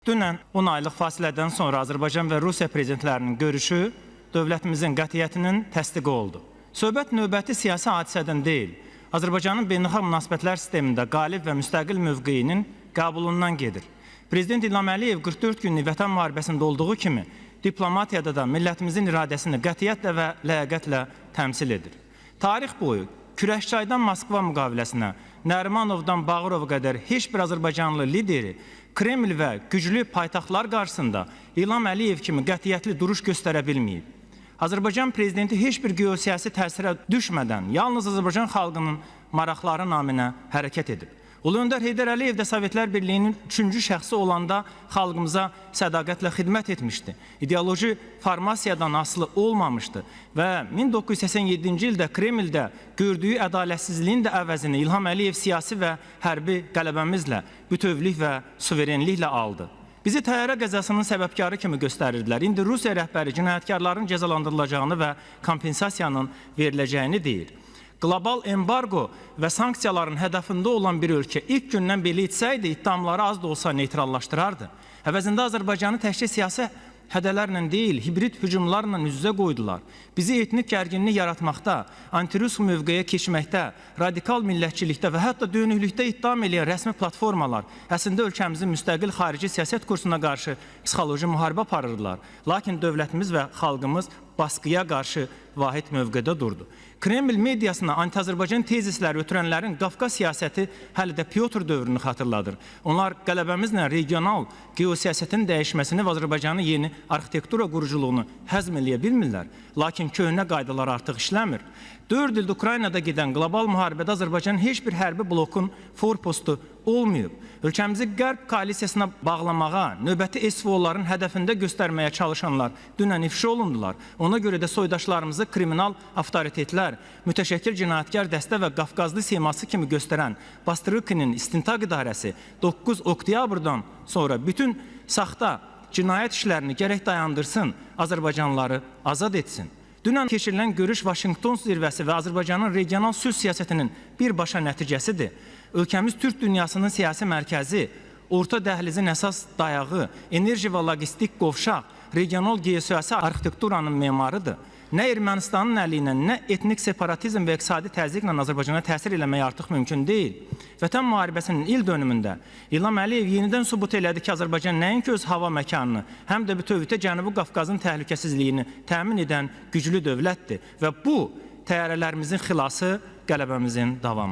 Dünən 10 aylıq fasilədən sonra Azərbaycan və Rusiya prezidentlərinin görüşü dövlətimizin qətiyyətinin təsdiqi oldu. Söhbət növbəti siyasi hadisədən deyil, Azərbaycanın beynəlxalq münasibətlər sistemində qalib və müstəqil mövqeyinin qəbulundan gedir. Prezident İlham Əliyev 44 günlük Vətən müharibəsində olduğu kimi diplomatiyada da millətimizin iradəsini qətiyyətlə və ləyaqətlə təmsil edir. Tarix boyu Kürəkçaydan Moskva müqaviləsinə, Nərimanovdan Bağırova qədər heç bir azərbaycanlı lideri Kreml və güclü paytaxtlar qarşısında İlham Əliyev kimi qətiyyətli duruş göstərə bilməyib. Azərbaycan prezidenti heç bir geosiyasi təsirə düşmədən yalnız Azərbaycan xalqının maraqları naminə hərəkət edib. Ulu Öndər Heydər Əliyev də Sovetlər Birliyinin üçüncü şəxsi olanda xalqımıza sədaqətlə xidmət etmişdi. İdeoloji formasiyadan asılı olmamışdı və 1987-ci ildə Kremldə gördüyü ədalətsizliyin də əvəzini İlham Əliyev siyasi və hərbi qələbəmizlə, bütövlük və suverenliklə aldı. Bizi təyyarə qəzasının səbəbkarı kimi göstərirdilər. İndi Rusiya rəhbəri cinayətkarların cəzalandırılacağını və kompensasiyanın veriləcəyini deyir. Qlobal embargo və sanksiyaların hədəfində olan bir ölkə ilk gündən belə etsəydi, ittihamları az da olsa neytrallaşdırardı. Əvəzində Azərbaycanı təkcə siyasi hədələrlə deyil, hibrid hücumlarla üz-üzə qoydular. Bizi etnik gərginlik yaratmaqda, antirus mövqeyə keçməkdə, radikal millətçilikdə və hətta dönüklükdə ittiham eləyən rəsmi platformalar əslində ölkəmizin müstəqil xarici siyasət kursuna qarşı psixoloji müharibə aparırdılar. Lakin dövlətimiz və xalqımız baskıya qarşı vahid mövqedə durdu. Kreml mediasına anti-Azərbaycan tezisləri ötürənlərin Qafqaz siyasəti hələ də Pyotr dövrünü xatırladır. Onlar qələbəmizlə regional geosiyasətin dəyişməsini və Azərbaycanın yeni arxitektura quruculuğunu həzm eləyə bilmirlər. Lakin köhnə qaydalar artıq işləmir. 4 ildir Ukraynada gedən qlobal müharibədə Azərbaycan heç bir hərbi blokun forpostu olmayıb. Ölkəmizi Qərb koalisiyasına bağlamağa, növbəti SVO-ların hədəfində göstərməyə çalışanlar dünən ifşa olundular. Ona görə də soydaşlarımızı kriminal avtoritetlər, mütəşəkkil cinayətkar dəstə və Qafqazlı siması kimi göstərən Bastrıkinin istintaq idarəsi 9 oktyabrdan sonra bütün saxta cinayət işlərini gərək dayandırsın, Azərbaycanlıları azad etsin. Dünən keçirilən görüş Vaşinqton zirvəsi və Azərbaycanın regional sülh siyasətinin birbaşa nəticəsidir. Ölkəmiz Türk dünyasının siyasi mərkəzi, orta dəhlizin əsas dayağı, enerji və logistik qovşaq, regional geosiyasi arxitekturanın memarıdır. Nə Ermənistanın əli ilə, nə etnik separatizm və iqtisadi təzyiqlə Azərbaycana təsir eləmək artıq mümkün deyil. Vətən müharibəsinin il dönümündə İlham Əliyev yenidən sübut elədi ki, Azərbaycan nəinki öz hava məkanını, həm də bütövlükdə Cənubi Qafqazın təhlükəsizliyini təmin edən güclü dövlətdir və bu təyyarələrimizin xilası qələbəmizin davamıdır.